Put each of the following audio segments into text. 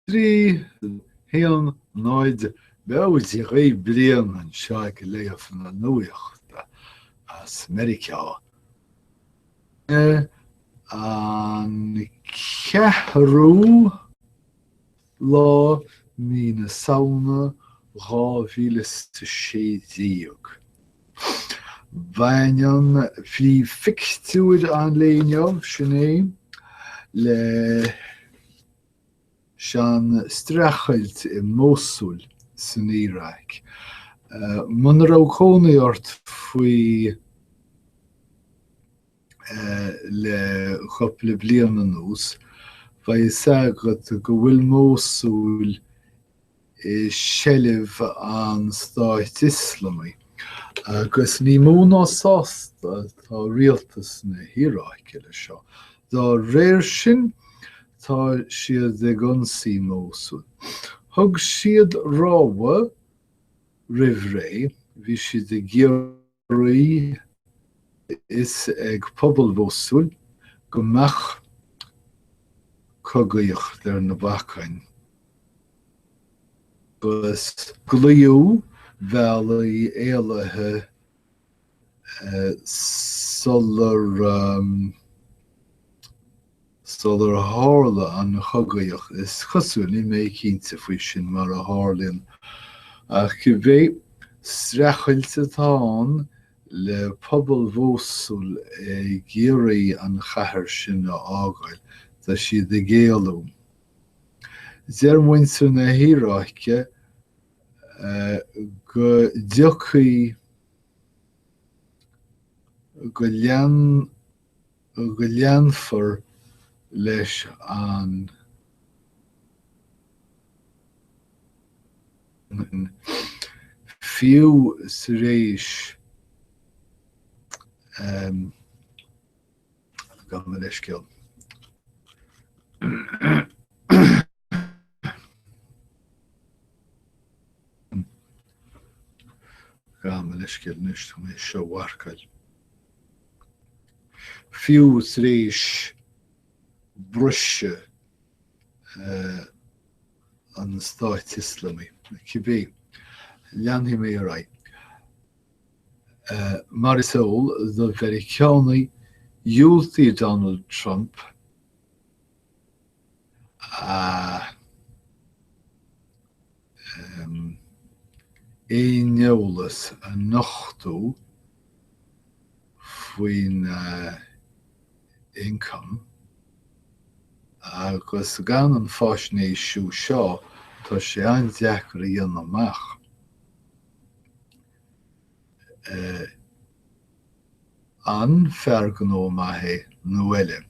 3, 1, 0, Beo Dia dhaoibh Brian anseo ag léamh na nuachta as Meiriceá. An ceathrú lá mí na Samhna 2016. Baineann príomhphictiúr an lae inniu, sin é, le. an streachailt i Mosul san Iaráic. Muna raibh cónaí ort faoi le cúpla bliain anuas, beidh fhios agat go bhfuil Mosul i seilbh an Stáit Ioslamaigh, agus ní mó ná sásta atá rialtas na hIaráice leis seo. Dá réir sin, tá siad ag ionsaí Mosul. Thug siad rabhadh roimh ré, bhí siad ag iarraidh fhios ag pobal Mhosul go mbeadh cogaíocht ar na bacáin agus glaodh bealaí éalaithe sular sular tharla an chogaíocht. Is cosúil, níl mé cinnte faoi sin mar a tharlaíonn, ach cibé, streachailt atá ann le pobal Mhosul ag iarraidh an chathair sin a fhágáil. Tá siad ag éalú. Deir muintir na hIaráice go dtiocfaidh, go lean, go leanfar leis an fiú tar éis gabh mo leithscéal. Gabh mo leithscéal anois, tá mé seo a mharcáil. Fiú tar éis briseadh an Stáit Ioslamaigh. Cibé, leanfaidh mé ar aghaidh. Mar is eol do Mheiriceánaigh, dhiúltaigh Donald Trump a aon eolas a nochtadh faoina ioncam agus gan an fáisnéisiú seo tá sé an-deacair a dhéanamh amach an fear gnó maith é nó eile.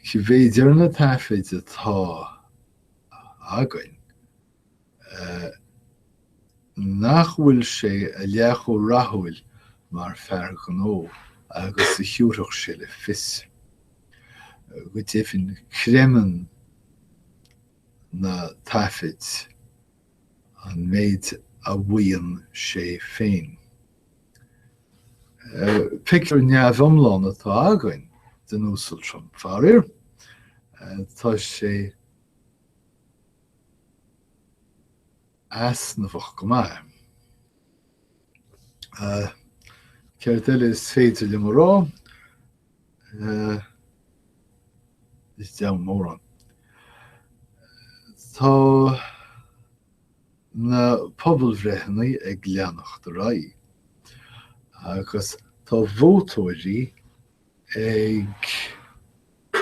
Cibé deir na taifid atá againn nach bhfuil sé a leath chomh rathúil mar fear gnó agus a thiúrfadh sé le fios. Go deimhin, creimeann na taifid an méid a mhaíonn sé féin. Pictiúr neamhiomlán atá againn den Uasal Trump, faraor. Tá sé easnamhach go maith. Céard eile is féidir liom a rá? Is deamhan mórán. Tá na pobalbhreitheanna ag leanacht ar aghaidh agus tá vótóirí ag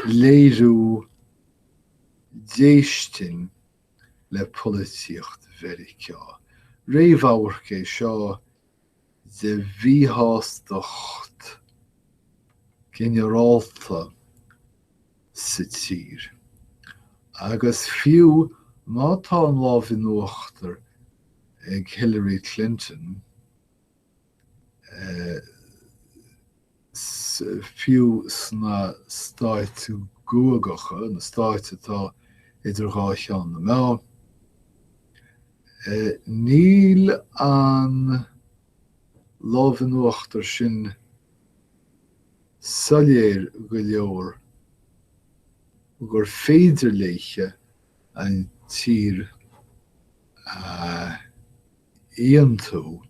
léiriú déistin le polaitíocht Mheiriceá. Réamhamharc é seo de mhíshástacht ghinearálta sa tír. Agus fiú má tá an lámh in uachtar ag Hillary Clinton, fiú sna stáit ghuagacha, na stáit atá idir dhá cheann na meá, níl an lámh in uachtar sin soiléir go leor gur féidir léithe. an tír a aontú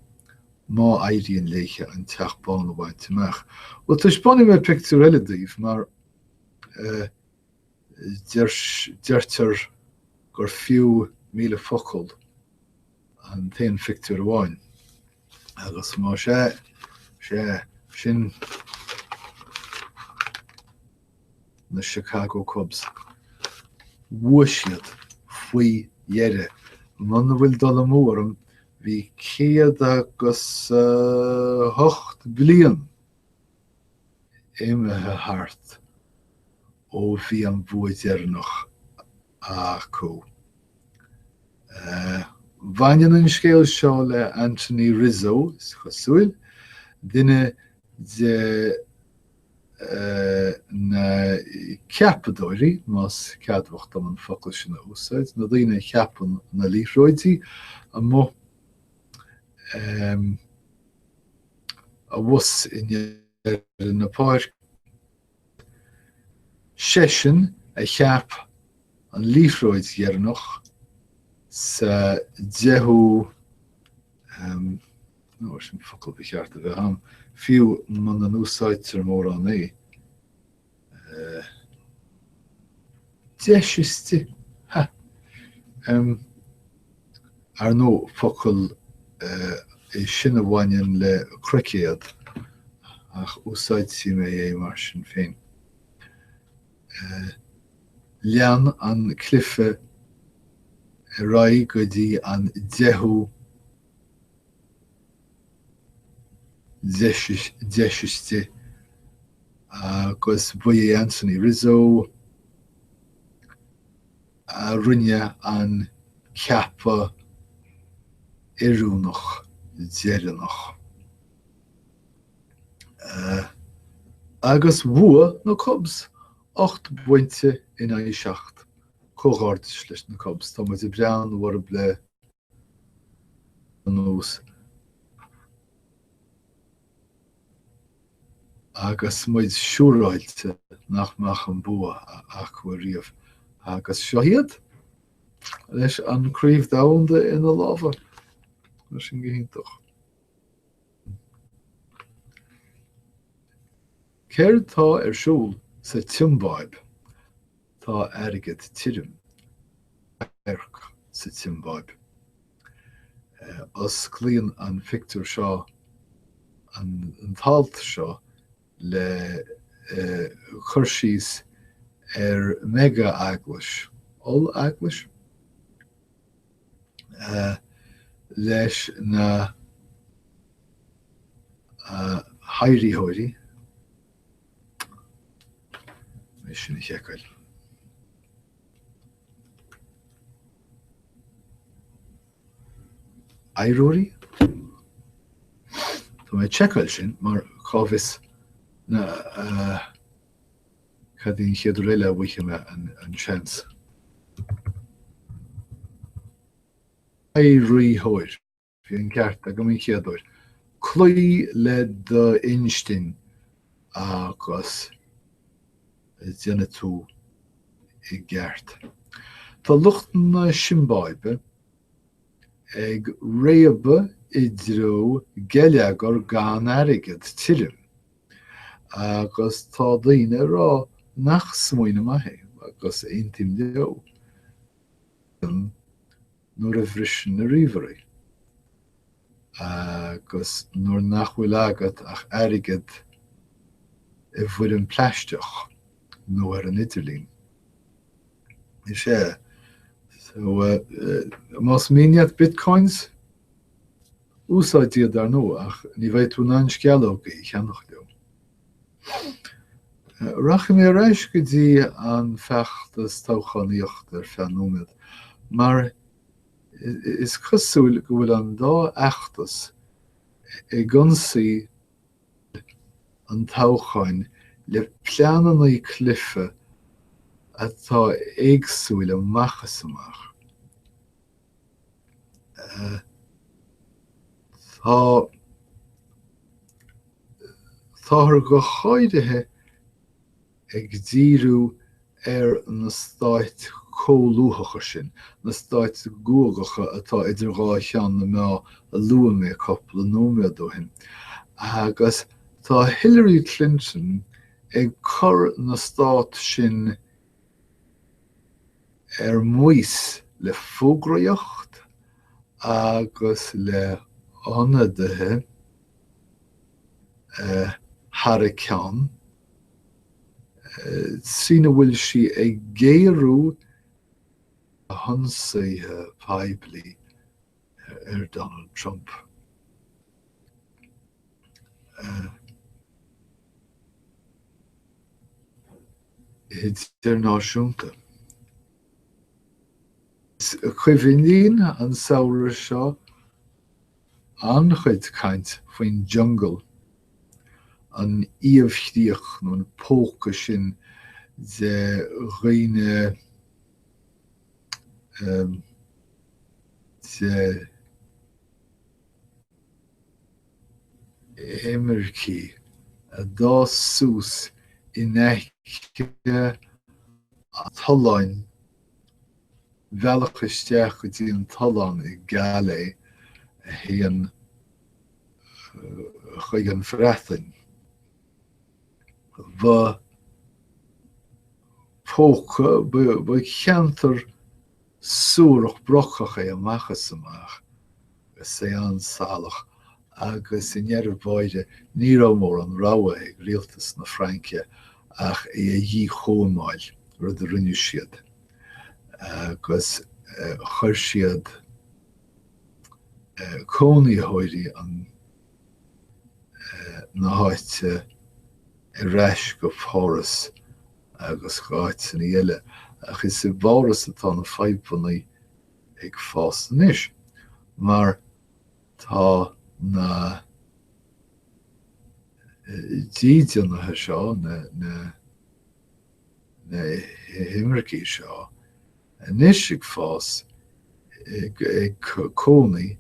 má éiríonn léithe an Teach Bán a bhaint amach. Bhuel, taispeánfaidh mé pictiúr eile daoibh mar deirtear gur fiú 1,000 focal an t-aon phictiúr amháin. Agus más ea, sea, sin na Chicago Cubs. Bhuaigh siad faoi dheireadh. Muna bhfuil dul amú orm, bhí 108 bliain imithe thart ó bhí an bua deireanach acu. Baineann an scéal seo le Anthony Rizzo, is cosúil, duine de na ceapadóirí, más ceadmhach dom an focal sin a úsáid, na daoine a cheapann na liathróidí amuigh abhus i ndeireadh na páirce. Seisean a cheap an liathróid dheireanach sa deichiú nó sin focal ba cheart a bheith ann, fiú muna n-úsáidtear mórán é. Deis istigh, ha! Ar ndóigh, focal é sin a bhaineann le cruicéad, ach úsáidfidh mé é mar sin féin. Lean an cluiche ar aghaidh go dtí an deichiú deis istigh agus ba é Anthony Rizzo a rinne an ceapadh oiriúnach deireanach. Agus bhuaigh na Cubs, 8 bpointe in aghaidh 7. Comhghairdeas leis na Cubs, tá muid ag breathnú orthu le anuas agus muid siúráilte nach mbeadh an bua acu ariamh. Agus seo iad leis an Craobh Domhanda ina lámha. Tá sin go hiontach. Céard tá ar siúl sa tSiombáib? Tá airgead tirim adharc sa tSiombáib. Osclaíonn an phictiúr seo an t-alt seo le cur síos ar meiga-eaglais, oll-eaglais? leis na hadhraítheoirí. É sin a sheiceáil. Adhróirí? Tá mé ag seiceáil sin mar cá bhfios na cad í an chéad uair eile a bhfaighidh mé an seans. Adhraítheoir. Bhí an ceart agam an chéad uair. Cloí le d'instinn agus déanfaidh tú i gceart. Tá lucht na Siombáibe ag réabadh i dtreo geilleagar gan airgead tirim agus tá daoine ag rá nach smaoineamh maith é agus aontaím leo. nuair a bhriseann na ríomhairí agus nuair nach bhfuil agat ach airgead i bhfoirm plaisteach nó ar an idirlíon. Is ea. So, más mian leat bitcoins, úsáid iad ar ndóigh, ach ní bheidh tú in ann sceallógaí a cheannach leo. Rachaidh mé ar ais go dtí an feachtas toghchánaíochta ar feadh nóiméad, mar is cosúil go bhfuil an dá fheachtas ag ionsaí an toghcháin le pleananna clife atá éagsúil amach is amach. Tá Táthar go háirithe ag díriú ar na stáit. Comhlúthacha sin, na stáit ghuagacha atá idir dhá cheann na meá a luaigh mé cúpla nóiméad ó shin. Agus tá Hillary Clinton ag cur na stát sin ar maos le fógraíocht agus le hionadaithe thar a ceann. trína bhfuil sí ag géarú a hionsaithe poiblí ar Donald Trump. Idirnáisiúnta. Is cuimhin linn an samhradh seo an-chuid caint faoin jungle, an iamhchríoch nó an póca sin de dhaoine de imircigh a d'fhás suas in aice an tolláin. Bealach isteach go dtí an tollán i gCalais a théann chuig an Bhreatain. Ba phóca, ba cheantar suarach brocach é amach is amach, agus é an-salach, agus i ndeireadh báire ní raibh mórán rogha ag rialtas na Fraince ach é a dhíchóimeáil, rud a rinne siad. Agus chuir siad cónaitheoirí na háite ar ais go Páras agus go áiteanna eile, ach is i bPáras atá na fadhbanna ag fás anois, mar tá na dídeanaithe seo, na himircigh seo, anois ag fás, ag cónaí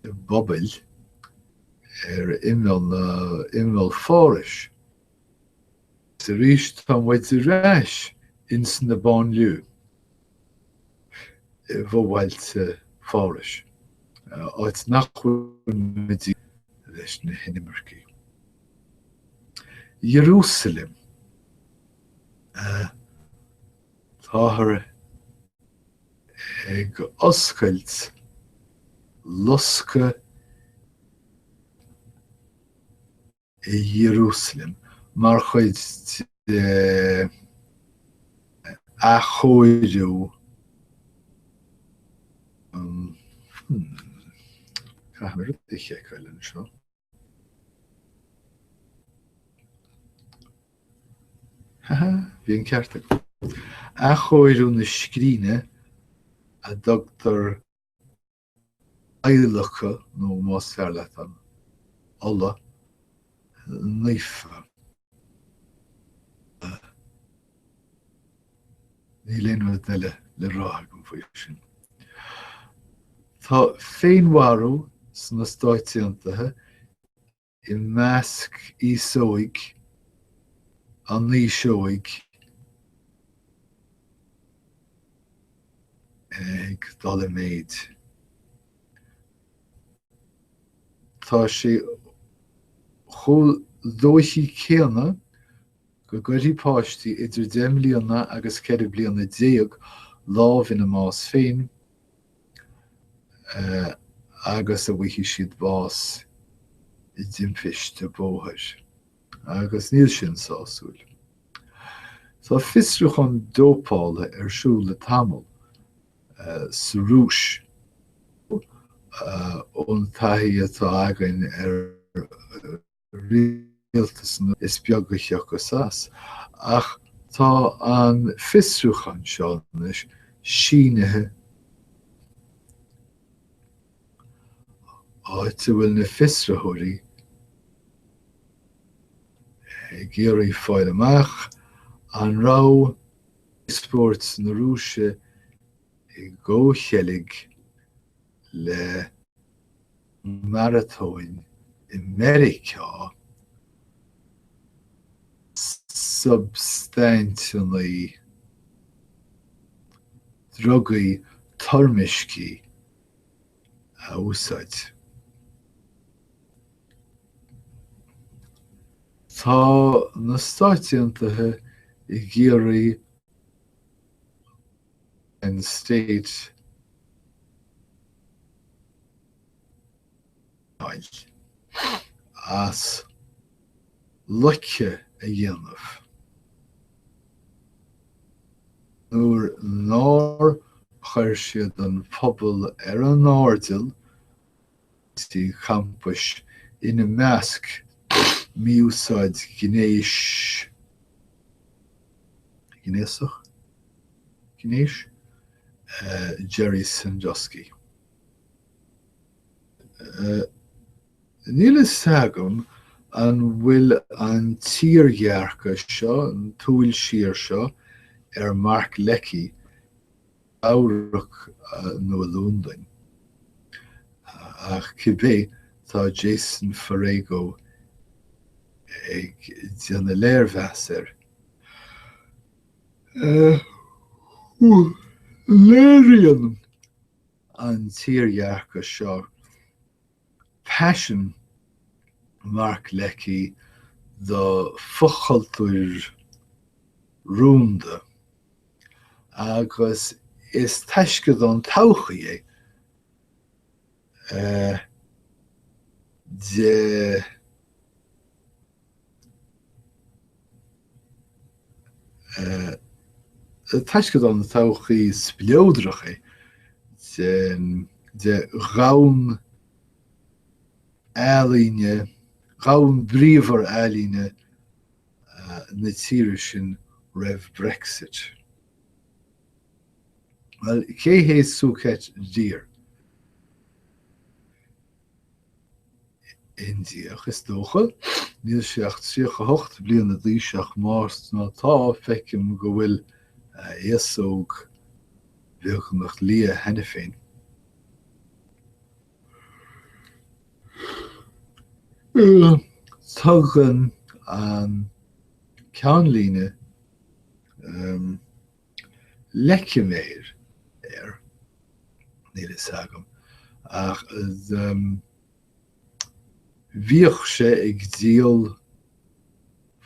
i bpobail ar imeall na, imeall Phárais. Is arís tá muid ar ais ins na banlieues, i bhfobhailte Phárais, áit nach bhfuil muid leis na hinimircigh. Iarúsailéim. Táthar ag oscailt lasca i Iarúsailéim mar chuid de athchóiriú Caithfidh mé rud a sheiceáil anseo. Haha, bhí an ceart agam. Athchóiriú na scríne a dtugtar adhlacadh, nó más fearr leat an ola naofa. Níl aon rud eile le rá agam faoi sin. Tá féinmharú sna Stáit Aontaithe i measc aos óig, an aois óig, ag dul i méid. Tá sé chomh dóichí céanna go gcuirfidh páistí idir 10 mbliana agus 14 bliana lámh ina mbás féin agus a bhfaighidh siad bás i dtimpiste bóthair. Agus níl sin sásúil. Tá fiosrúchán dópála ar siúl le tamall sa Rúis. Ón taithí atá againn ar rialtas is beag a thiocfas as. Ach tá an fiosrúchán seo anois sínithe, áit a bhfuil na fiosraitheoirí ag iarraidh fáil amach an raibh spóirt na Rúise i gcomhcheilg le maratóin i Meiriceá substainteanna. drugaí toirmiscthe a úsáid. Tá na Stáit Aontaithe ag iarraidh an State a fháil as loiceadh a dhéanamh nuair nár chuir siad an pobal ar an airdeall faoi champais, ina measc mí-úsáid ghnéis, ghnéasach? gnéis? Jerry Sandusky. Níl a fhios agam an bhfuil an t-iardhearcadh seo, an tsúil siar seo ar Mark Leckey i Eabhrac nó i Londain, ach cibé, tá Jason Farago ag déanamh léirmheas air. Léiríonn an t-iardhearcadh seo paisean Mark Leckey do fochultúir rúnda agus is taisce don todhchaí é de Taisce don todhchaí spleodrach é de dhomhan ealaíne, dhomhan bríomhar ealaíne na tíre sin roimh Brexit. Bhuel, cé hé Suket Dhir? Indiach, is dócha. Níl sé ach 38 bliana d'aois ach más má tá, feicim go bhfuil a fhéasóg beagnach liath cheana féin. Tugann an ceannlíne leiciméir air, níl a fhios agam, ach bhíodh sé ag díol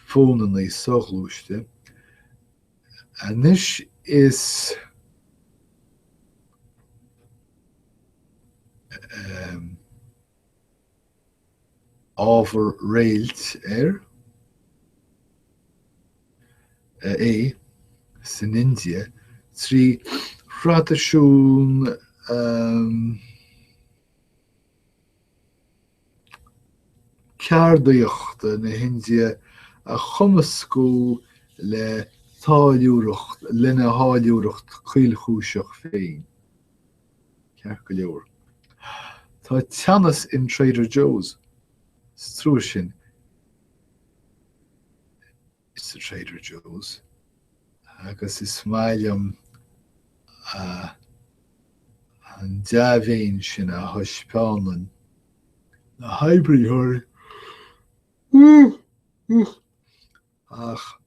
fónannaí soghluaiste. Anois is ábhar réilt air é san India trí thraidisiún ceardaíochta na hIndia a chumascú le táilliúireacht, lena tháilliúireacht caolchúiseach féin. Ceart go leor. Tá teannas in Trader Joe's. Is trua sin sa Trader Joe's agus is maith liom an dea-mhéin sin a thaispeánann na hoibritheoirí. Ach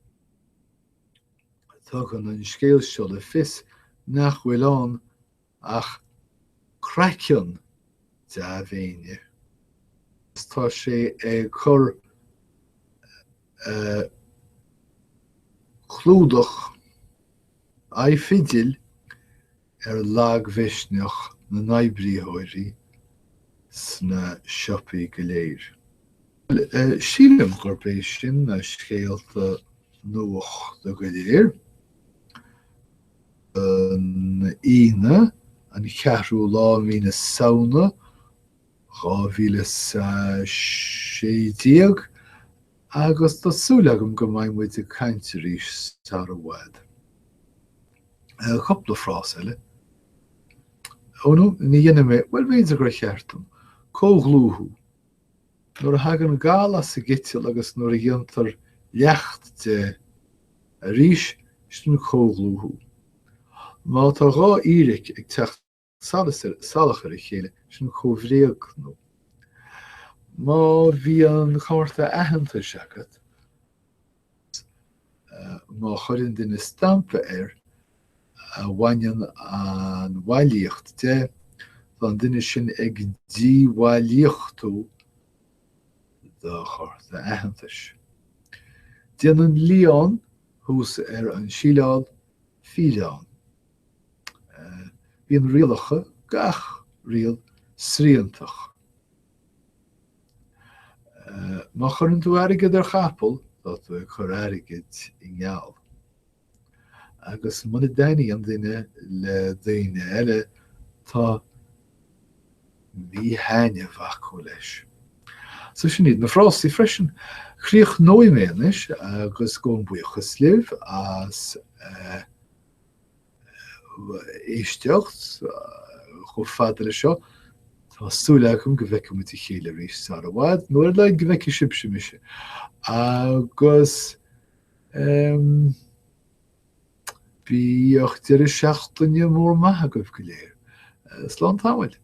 tugann an scéal seo le fios nach bhfuil ann ach craiceann dea-mhéine. Tá sé ag cur clúdach aghaidh fidil ar lagmhisneach na n-oibrítheoirí sna siopaí go léir. Sílim gurb é sin na scéalta nuachta go léir. An Aoine, an ceathrú lá mí na Samhna, 2016, agus tá súil agam go mbeidh muid ag caint arís sar i bhfad. Cúpla frása eile. Ó nó, ní dhéanfaidh mé, bhuel b'fhéidir gur cheart dom. Comhdhlúthú. Nuair a thagann gal as an gciteal agus nuair a dhéantar leacht de arís, sin comhdhlúthú. Má tá dhá fhíric ag teacht salach ar a chéile, sin comhbhréagnú. Má bhíonn cárta aitheantais agat, má chuireann duine stampa air. a bhaineann an bhailíocht de, tá an duine sin ag díbhailíochtú do chárta aitheantais. Déanann lián thuas ar an síleáil fíleán. Bíonn rialacha, gach riail, sriantach. Má chuireann tú airgead ar chapall, tá tú ag cur airgid i ngeall. Agus muna dtaitníonn duine le daoine eile, tá míthaitneamh acu leis. So sin iad na frásaí freisin. Críochnóidh mé anois agus gabhaim buíochas libh as éisteacht chomh fada le seo. Tá súil agam go bhfeicfidh muid a chéile arís sar i bhfad, nó ar a laghad go bhfeicfidh sibhse mise. Agus bíodh deireadh seachtaine mór maith agaibh go léir. Slán tamaill.